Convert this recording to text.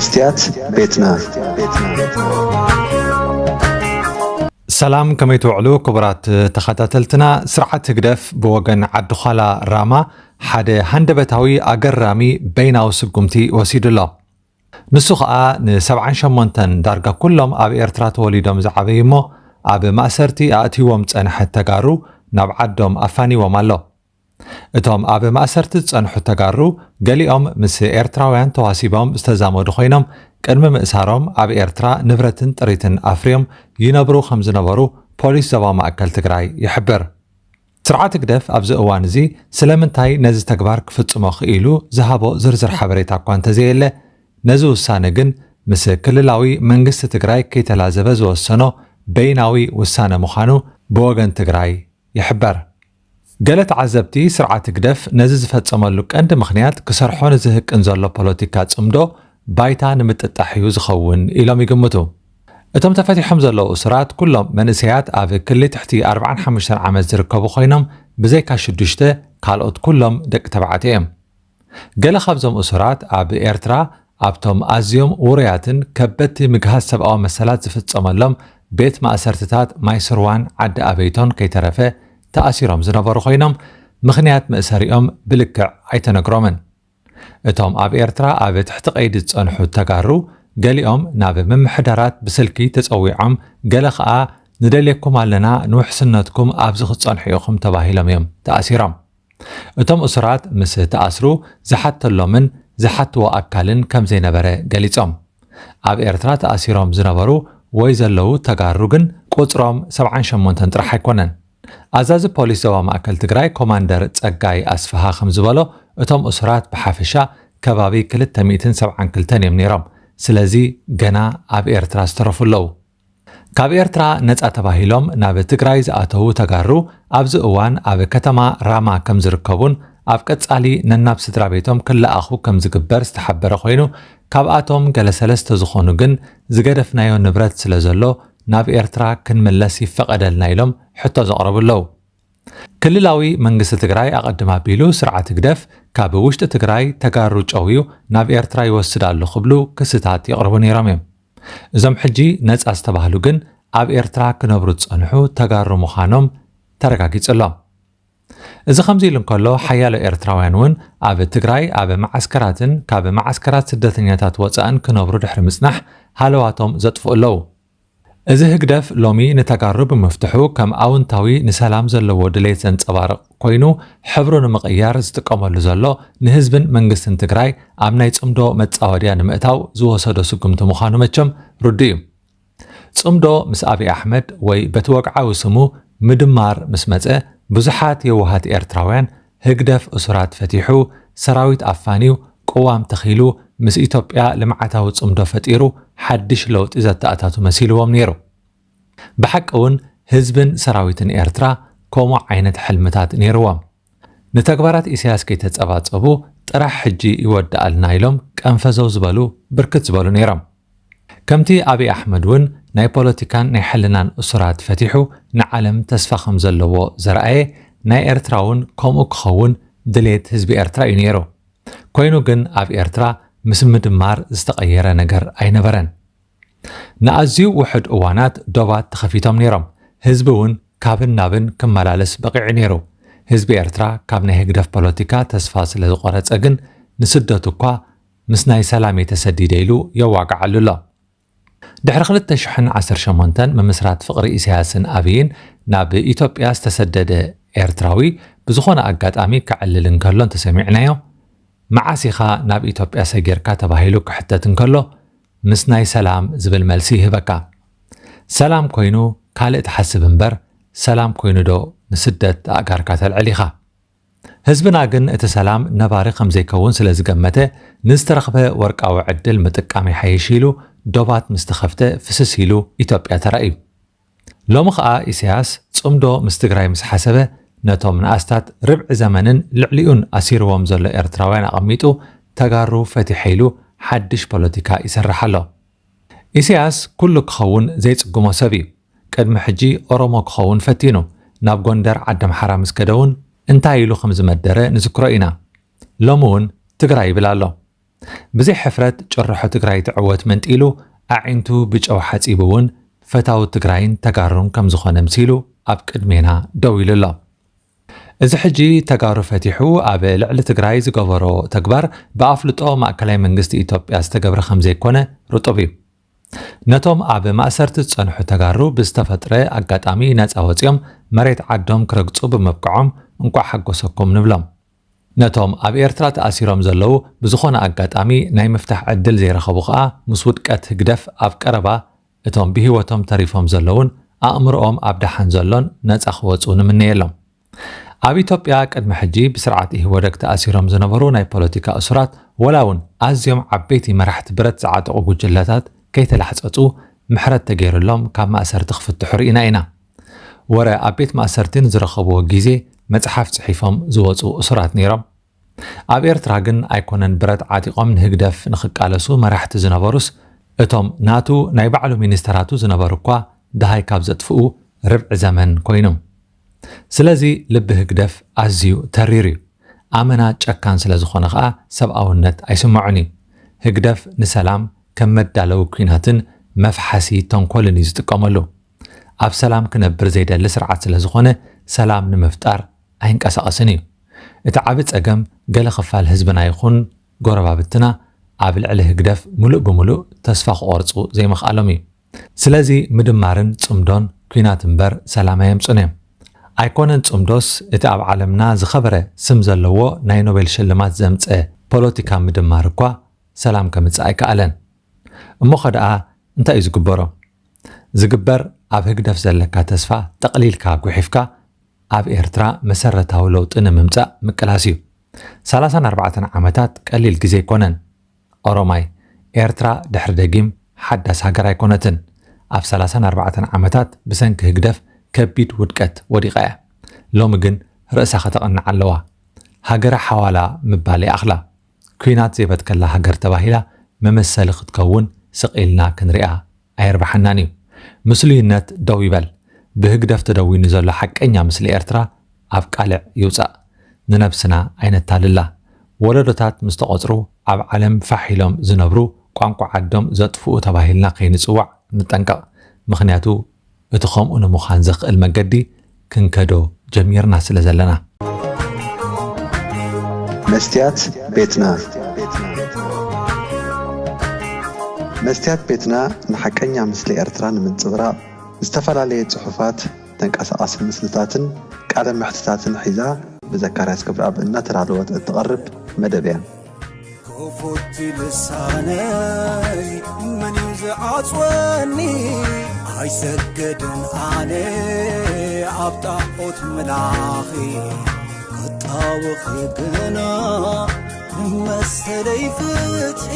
ስትያት ቤትና። ሰላም፣ ከመይ ትውዕሉ ክቡራት ተኸታተልትና? ስርዓት ህግደፍ ብወገን ዓዲ ዃላ ራማ ሓደ ሃንደበታዊ ኣገራሚ በይናዊ ስጉምቲ ወሲዱ ኣሎ። ንሱ ኸኣ ንሰብዓን ሸሞንተን ዳርጋ ኩሎም ኣብ ኤርትራ ተወሊዶም ዝዓበዩ እሞ ኣብ ማእሰርቲ ኣእትይዎም ዝጸንሐ ተጋሩ ናብ ዓዶም ኣፋኒዎም ኣሎ። እቶም ኣብ ማእሰርቲ ዝጸንሑ ተጋሩ ገሊኦም ምስ ኤርትራውያን ተዋሲቦም ዝተዛመዱ ኮይኖም ቅድሚ ምእሳሮም ኣብ ኤርትራ ንብረትን ጥሪትን ኣፍርዮም ይነብሩ ከም ዝነበሩ ፖሊስ ዞባ ማእከል ትግራይ ይሕብር። ስርዓት ህግደፍ ኣብዚ እዋን እዚ ስለምንታይ ነዚ ተግባር ክፍጽሞ ክኢሉ ዝሃቦ ዝርዝር ሓበሬታ እኳ እንተዘየለ፣ ነዚ ውሳነ ግን ምስ ክልላዊ መንግስቲ ትግራይ ከይተላዘበ ዝወሰኖ በይናዊ ውሳነ ምዃኑ ብወገን ትግራይ ይሕበር። ገለ ተዓዘብቲ ስርዓት ህግደፍ ነዚ ዝፈጸመሉ ቀንዲ ምኽንያት ክሰርሖ ንዝህቅን ዘሎ ፖለቲካ ጽምዶ ባይታ ንምጥጣሕ እዩ ዝኸውን ኢሎም ይግምቱ። እቶም ተፈቲሖም ዘለዉ እሱራት ኩሎም መንእሰያት ኣብ ክሊ ትሕቲ ኣርባዓን ሓሙሽተን ዓመት ዝርከቡ ኮይኖም ብዘይካ ሽዱሽተ ካልኦት ኩሎም ደቂ ተባዕትዮ እዮም። ገለ ካብዞም እሱራት ኣብ ኤርትራ ኣብቶም ኣዝዮም ውሩያትን ከበድቲ ምግሃስ ሰብኣዊ መሰላት ዝፍጸመሎም ቤት ማእሰርትታት ማይስርዋን ዓዲ ኣበይቶን ከይተረፈ ተኣሲሮም ዝነበሩ ኮይኖም ምኽንያት መእሰሪኦም ብልክዕ ኣይተነግሮምን። እቶም ኣብ ኤርትራ ኣብ ትሕቲ ቀይዲ ዝጸንሑ ተጋሩ ገሊኦም ናብ ምምሕዳራት ብስልኪ ተጸዊዖም፣ ገለ ኸኣ ንደልየኩም ኣለና ንውሕስነትኩም ኣብዚ ክትጸንሑ ኢኹም ተባሂሎም እዮም ተኣሲሮም። እቶም እሱራት ምስ ተኣስሩ ዝሓተሎምን ዝሓትዎ ኣካልን ከም ዘይነበረ ገሊጾም። ኣብ ኤርትራ ተኣሲሮም ዝነበሩ ወይ ዘለዉ ተጋሩ ግን ቁጽሮም ሰብዓን ሸሞንተን ጥራሕ ኣይኮነን። ኣዛዚ ፖሊስ ዞባ ማእከል ትግራይ ኮማንደር ጸጋይ ኣስፍሃ ከም ዝበሎ እቶም እሱራት ብሓፈሻ ከባቢ ክልተ ሚእትን ሰብዓን ክልተን እዮም ነይሮም። ስለዚ ገና ኣብ ኤርትራ ዝተረፉ ኣለዉ። ካብ ኤርትራ ነጻ ተባሂሎም ናብ ትግራይ ዝኣተዉ ተጋሩ ኣብዚ እዋን ኣብ ከተማ ራማ ከም ዝርከቡን ኣብ ቀጻሊ ነናብ ስድራ ቤቶም ክለኣኹ ከም ዝግበር ዝተሓበረ ኮይኑ፣ ካብኣቶም ገለ ሰለስተ ዝኾኑ ግን ዝገደፍናዮ ንብረት ስለ ዘሎ ናብ ኤርትራ ክንምለስ ይፈቐደልና ኢሎም ሕቶ ዘቕረቡ ኣለዉ። ክልላዊ መንግስቲ ትግራይ ኣቐድም ኣቢሉ ስርዓት ህግደፍ ካብ ውሽጢ ትግራይ ተጋሩ ጨውዩ ናብ ኤርትራ ይወስድ ኣሎ ክብሉ ክስታት የቕርቡ ነይሮም እዮም። እዞም ሕጂ ነጻ ዝተባህሉ ግን ኣብ ኤርትራ ክነብሩ ዝጸንሑ ተጋሩ ምዃኖም ተረጋጊጹ ኣሎ። እዚ ከምዚ ኢሉ እንከሎ፣ ሓያሎ ኤርትራውያን እውን ኣብ ትግራይ ኣብ መዓስከራትን ካብ መዓስከራት ስደተኛታት ወጻእን ክነብሩ ድሕሪ ምጽናሕ ሃለዋቶም ዘጥፍኡ ኣለዉ። እዚ ህግደፍ ሎሚ ንተጋሩ ብምፍትሑ ከም ኣውንታዊ ንሰላም ዘለዎ ድሌት ዘንጸባርቕ ኮይኑ፣ ሕብሩ ንምቕያር ዝጥቀመሉ ዘሎ ንህዝብን መንግስትን ትግራይ ኣብ ናይ ጽምዶ መጻወድያ ንምእታው ዝወሰዶ ስጉምቲ ምዃኑ መቸም ርዱእ እዩ። ጽምዶ ምስ ኣብይ ኣሕመድ ወይ በቲ ወግዓዊ ስሙ ምድማር ምስ መጸ፣ ብዙሓት የዋሃት ኤርትራውያን ህግደፍ እሱራት ፈቲሑ፣ ሰራዊት ኣፋንዩ፣ ቅዋም ተኺሉ፣ ምስ ኢትዮጵያ ልምዓታዊ ጽምዶ ፈጢሩ ሓድሽ ለውጢ ዘተኣታቱ መሲልዎም ነይሩ። ብሓቂ እውን ህዝብን ሰራዊትን ኤርትራ ከምኡ ዓይነት ሕልምታት ነይርዎም። ንተግባራት ኢሳያስ ከይተጸባጸቡ ጥራሕ ሕጂ ይወድኣልና ኢሎም ቀንፈዘው ዝበሉ ብርክት ዝበሉ ነይሮም። ከምቲ ኣብይ ኣሕመድ እውን ናይ ፖለቲካን ናይ ሕልናን እሱራት ፈቲሑ ንዓለም ተስፋ ከም ዘለዎ ዘርኣየ፣ ናይ ኤርትራ እውን ከምኡ ክኸውን ድሌት ህዝቢ ኤርትራ እዩ ነይሩ። ኮይኑ ግን ኣብ ኤርትራ ምስ ምድማር ዝተቐየረ ነገር ኣይነበረን። ንኣዝዩ ውሑድ እዋናት ዶባት ተኸፊቶም ነይሮም። ህዝቢ እውን ካብን ናብን ክመላለስ በቒዑ ነይሩ። ህዝቢ ኤርትራ ካብ ናይ ህግደፍ ፖለቲካ ተስፋ ስለ ዝቖረጸ ግን ንስደቱ እኳ ምስ ናይ ሰላም እየ ተሰዲደ ኢሉ የዋግዓሉ ኣሎ። ድሕሪ ክልተ ሽሕን ዓሰርተ ሸሞንተን ምምስራት ፍቕሪ ኢሳያስን ኣብይን ናብ ኢትዮጵያ ዝተሰደደ ኤርትራዊ ብዝኾነ ኣጋጣሚ ክዕልል እንከሎ እንተሰሚዕናዮ፣ "መዓስ ኢኻ ናብ ኢትዮጵያ ሰጊርካ?" ተባሂሉ ክሕተት እንከሎ፣ "ምስ ናይ ሰላም" ዝብል መልሲ ይህበካ። ሰላም ኮይኑ ካልእ ትሓስብ እምበር፣ ሰላም ኮይኑ ዶ ንስደት ኣእጋርካ ተልዕል ኢኻ? ህዝብና ግን እቲ ሰላም ነባሪ ከም ዘይከውን ስለ ዝገመተ፣ ንዝተረኽበ ወርቃዊ ዕድል ምጥቃም ይሓይሽ ኢሉ፣ ዶባት ምስ ተኸፍተ ፍስስ ኢሉ ኢትዮጵያ ተራእዩ። ሎሚ ኸኣ ኢሳያስ ጽምዶ ምስ ትግራይ ምስ ሓሰበ፣ ነቶም ንኣስታት ርብዒ ዘመንን ልዕሊኡን ኣሲርዎም ዘሎ ኤርትራውያን ኣቐሚጡ፣ ተጋሩ ፈቲሐ ኢሉ ሓድሽ ፖለቲካ ይሰርሕ ኣሎ። ኢሳያስ ኩሉ ክኸውን ዘይጽግሞ ሰብ እዩ። ቅድሚ ሕጂ ኦሮሞ ክኸውን ፈቲኑ፣ ናብ ጎንደር ዓዲ ኣምሓራ ምስ ከደ እውን እንታይ ኢሉ ከም ዝመደረ ንዝክሮ ኢና። ሎሚ እውን ትግራይ ይብል ኣሎ። ብዘይ ሕፍረት ጭርሖ ትግራይ ትዕወት መንጢሉ ኣዒንቱ ብጨው ሓፂቡ እውን ፈታዊ ትግራይን ተጋሩን ከም ዝኾነ ምሲሉ ኣብ ቅድሜና ደው ኢሉ ኣሎ። እዚ ሕጂ ተጋሩ ፈቲሑ ኣብ ልዕሊ ትግራይ ዝገበሮ ተግባር ብኣፍልጦ ማእከላይ መንግስቲ ኢትዮጵያ ዝተገብረ ከም ዘይኮነ ርጡብ እዩ። ነቶም ኣብ ማእሰርቲ ዝጸንሑ ተጋሩ ብዝተፈጥረ ኣጋጣሚ ነጻ ወጺኦም መሬት ዓዶም ክረግጹ ብምብቅዖም እንቋዕ ሓጎሰኩም ንብሎም። ነቶም ኣብ ኤርትራ ተኣሲሮም ዘለዉ ብዝኾነ ኣጋጣሚ ናይ ምፍታሕ ዕድል ዘይረኸቡ ኸኣ ምስ ውድቀት ህግደፍ ኣብ ቀረባ እቶም ብህይወቶም ተሪፎም ዘለዉን ኣእምሮኦም ኣብ ደሓን ዘሎን ነጻ ክወጹ ንምነየሎም። ኣብ ኢትዮጵያ ቅድሚ ሕጂ ብስርዓት ኢህወደግ ተኣሲሮም ዝነበሩ ናይ ፖለቲካ እሱራት ወላ እውን ኣዝዮም ዓበይቲ መራሕቲ ብረት ዝዓጠቑ ጉጅለታት ከይተላሕጸጹ ምሕረት ተገይሩሎም ካብ ማእሰርቲ ክፍትሑ ርኢና ኢና። ወረ ኣብ ቤት ማእሰርቲ ንዝረኸብዎ ግዜ መጽሓፍ ጽሒፎም ዝወጹ እሱራት ነይሮም። ኣብ ኤርትራ ግን ኣይኮነን ብረት ዓጢቖም ንህግደፍ ንኽቃለሱ መራሕቲ ዝነበሩስ እቶም ናቱ ናይ ባዕሉ ሚኒስተራቱ ዝነበሩ እኳ ደሃይ ካብ ዘጥፍኡ ርብዒ ዘመን ኮይኑ። ስለዚ ልቢ ህግደፍ ኣዝዩ ተሪር እዩ። ኣመና ጨካን ስለ ዝኾነ ኸኣ ሰብኣውነት ኣይስምዖን እዩ። ህግደፍ ንሰላም ከም መዳለዊ ኲናትን መፍሓሲ ተንኮልን እዩ ዝጥቀመሉ። ኣብ ሰላም ክነብር ዘይደሊ ስርዓት ስለ ዝኾነ ሰላም ንምፍጣር ኣይንቀሳቐስን እዩ። እቲ ዓቢ ጸገም ገለ ክፋል ህዝብና ይኹን ጎረባብትና ኣብ ልዕሊ ህግደፍ ምሉእ ብምሉእ ተስፋ ክቖርጹ ዘይምኽኣሎም እዩ። ስለዚ ምድማርን ጽምዶን ኲናት እምበር ሰላም ኣየምጹን እዮም። ኣይኮነን ጽምዶስ እቲ ኣብ ዓለምና ዝኸበረ ስም ዘለዎ ናይ ኖቤል ሽልማት ዘምጸ ፖለቲካ ምድማር እኳ ሰላም ከምጽእ ኣይከኣለን። እሞ ኸ ደኣ እንታይ እዩ ዝግበሮ? ዝግበር ኣብ ህግደፍ ዘለካ ተስፋ ጠቕሊልካ ጉሒፍካ ኣብ ኤርትራ መሰረታዊ ለውጢ ንምምጻእ ምቅላስ እዩ። ሰላሳን ኣርባዕተን ዓመታት ቀሊል ግዜ ኣይኮነን። ኦሮማይ፣ ኤርትራ ድሕሪ ደጊም ሓዳስ ሃገር ኣይኮነትን። ኣብ ሰላሳን ኣርባዕተን ዓመታት ብሰንኪ ህግደፍ ከቢድ ውድቀት ወዲቓ እያ። ሎሚ ግን ርእሳ ከተቕንዕ ኣለዋ። ሃገራ ሓዋላ ምባል ይኣኽላ። ኲናት ዘይበትከላ ሃገር ተባሂላ መመሰሊ ክትከውን ስቕ ኢልና ክንሪኣ ኣየርብሓናን እዩ። ምስሉይነት ደው ይበል። ብህግደፍ ተደዊኑ ዘሎ ሓቀኛ ምስሊ ኤርትራ ኣብ ቃልዕ ይውጻእ። ንነብስና ኣይነታልላ። ወለዶታት ምስ ተቖጽሩ ኣብ ዓለም ፋሕ ኢሎም ዝነብሩ ቋንቋ ዓዶም ዘጥፍኡ ተባሂልና ከይንጽዋዕ ንጠንቀቕ። ምኽንያቱ እቲ ከምኡ ንምዃን ዘኽእል መገዲ ክንከዶ ጀሚርና ስለ ዘለና። መስትያት ቤትና። መስትያት ቤትና ንሓቀኛ ምስሊ ኤርትራ ንምንጽብራቕ ዝተፈላለየ ጽሑፋት፣ ተንቀሳቓሲ ምስልታትን ቃለ መሕትታትን ሒዛ ብዘካርያስ ገብረኣብ እናተዳለወት እትቐርብ መደብ እያ። ክፉት ልሳነይ መን እዩ ዝዓጽወኒ? ኣይሰግድን ኣነ ኣብ ጣዖት ምላኺ፣ ክጣወኺ ግና መሰለይ ፍትሒ።